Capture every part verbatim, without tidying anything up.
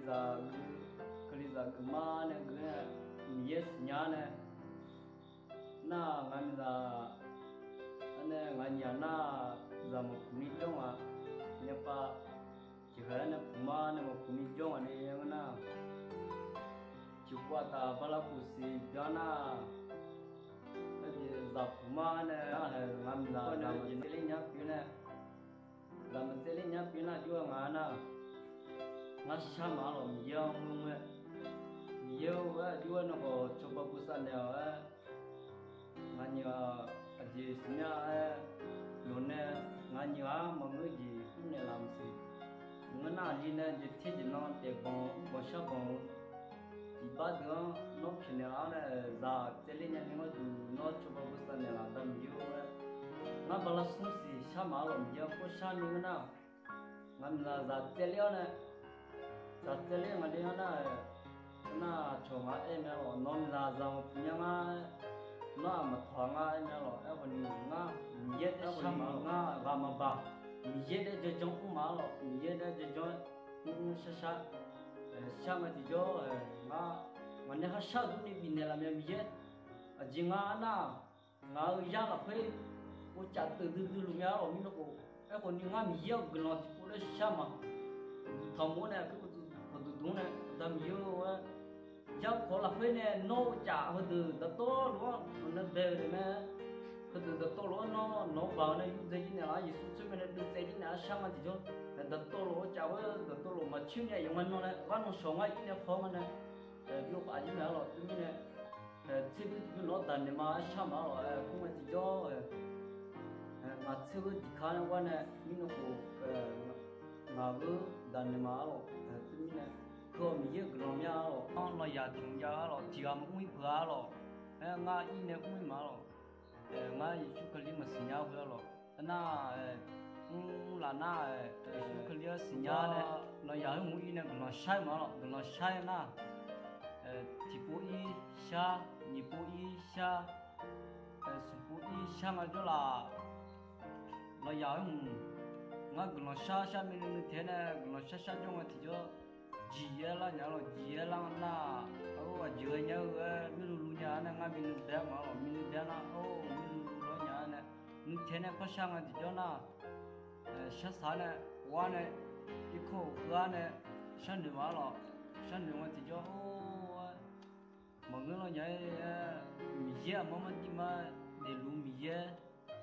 zaq gui, Kalizaq geufmar nae gui-aer, Miqyaer siqnya nae, nar-aq ngaq miqzaq, arnae ngaq nyiq-aq nar-aq zaq maqpuq ni jawr ngaq, nyapav tiqkhaeq-aer nae puq mar nae maqpuq ni jawr ngaq ni-a nar-aq, tiqkhof aqtaf bala khof siq byan nar-aq, zaq puq mar nae, ngaq miqzaq zaq maqtsaevler nya pyeuf nae, zaq maqtsaevler nya pyeuf nar jov-aer ngaq nar-aq, ngar shar maqar lawq Miqyaer-anr ngeur-aer, Miqyaer-or, aer aqjox-aer nawq khawf cawba bosav naeq-awq-aer, ngaq nyiq-aq aqjeq siqnya-aer, nawq nae ngaq nyiq-aq maqngeur jeq mrnaeq laf maqsiq. Ngeur nar aqli nae jeq ter jeq nan taef banq banq shar banq-eu iqbax deuq-anr nawr pyaeqnaeq lar-awr nae, zaq tsaevler nya ni gharduq nawr cawba bosav naeq laf da Miqyaer-or-aer, ngar bala smr siq shar maqar lawq Miqyaer-anr kov shar ni ngeur nar, ngaq miqzaq zaq tsaevler-awr nae, zaq tsaevler ngaq le-anr nar-aq, nar-aq cawq ngaq aer mae lawq, nawq miqzaq zaq maqpuq nya ngar, nawr-aq maqtawq-a ngar aer mae lawq, aerkhawf ni ngar Miqyaer daef shar ma, ngar ghaq maqbaq, Miqyaer daef janjanr mr ma-ar lawq, Miqyaer daef janjanr mr mr shar shar, shar nga tiqjawr, ngar ngaq nae kharshar-eu durni bifnaeq laf mae Miqyaer, aqjeq nga nar-aq, ngaq-euq yar lafkhoer uvcaf deuq duidui luf mya-ar lawq mirnae khof, aerkhawf ni ngar Miqyaer-euq guiqlanq tiqpov laer shar ma, uqduq tanqmur-awr nae kawqduq duq-anr nae, Aqda Miqyaer-or-aer, yar kawq lafkhoer nae nawr uvcaf heudeuq dawqtawvluf-anr nawq nae bae-euq mae. Heudeuq dawqtawvluf-anr nawr nawq-anr baq-eu nae yurdzae jir naeq laf-ar, Yeqsur tsawrmyanr nae deuvtsaev jir naeq-ar shar nga tiqjawr, dawqtawvluf-eu caf-eu dawqtawvluf maqcoer nya yawqghaq nan nae gharnan shawq ngar ir nae haw nga nae, byov khaf jir naeq-ar lawq teumirnae, tser bui tbui nawq-anr daqnaeq ma-ar shar ma-ar lawq, khoerngae tiqjawr, ngaq tser beu diqkar nae gharnae mirnae khof, ngaq beu daqnaeq ma-ar lawq, teumirnae, heu-awq Miqyaer-euq guiqlanq mya-ar lawq, anr lawqyaq tiq hmq jav-ar lawq, tiq ghaq maqmr ir peuq-ar lawq, aer ngar ir nae mr ir ma-ar lawq, ngar Yeqsur Kali maqsiq nya-eu khoer-ar lawq, nar-aq, mr laf nar-aq, Yeqsur Kali-anr siqnya nae, lawqyaq khoer hmq ir nae guiqlanq shar-ir ma-ar lawq, guiqlanq shar-ir nar-aq, tiqpov ir shar, nyiqpov ir shar, smqpov ir shar nga jawr laf. Lawqyaq khoer hmq, ngar guiqlanq shar shar myavnuiv nuiv taef-aer nae guiqlanq shar shar jawr nga tiqjawr, jiq-aer lar nya-ar lawq, jiq-aer lar nar-aq, aqjeq ghaenya-eu-aer mirlu lu nya-ar nae ngar myavnuiv bae-ar ma-ar lawq, myavnuiv bae-ar nar-aq, mirlu lu lawr nya-ar nae, nuiv taef-aer nae parshar nga tiqjawr nar-aq, sharsaq-ar nae, ghov-ar nae, irkanr-euq heu-ar nae, sharnoeq ma-ar lawq, sharnoeq nga tiqjawr, or-aer, maqngeur lawr nya-aer, Miqyaer aqmar mardir mar daefluf Miqyaer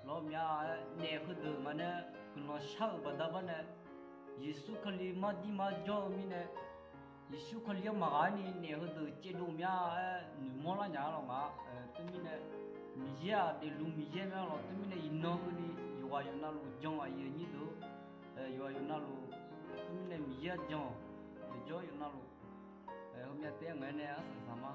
lawr mya-aer naef heudeuq ngaq nae guiqlanq shar-euq baqda bar nae, Yeqsur Kali mardir mar jawr-eu mirnae, Yeqsur Kali-anr maqghaq-aer ni naef heudeuq caevdov mya-aer noeqmawr lar nya-ar lawq ngaq, teumirnae, Miqyaer-aq daefluf Miqyaer mya lawq, teumirnae iqnan heuni yawqghaq yawqnavluf jan-eu aqyuif aqnyir deuq, yawqghaq yawqnavluf, teumirnae Miqyaer-anr jan-awq, yawqjawr yawqnavluf, heumyav taef-aer ngaq-aer nae arsaq saq ma.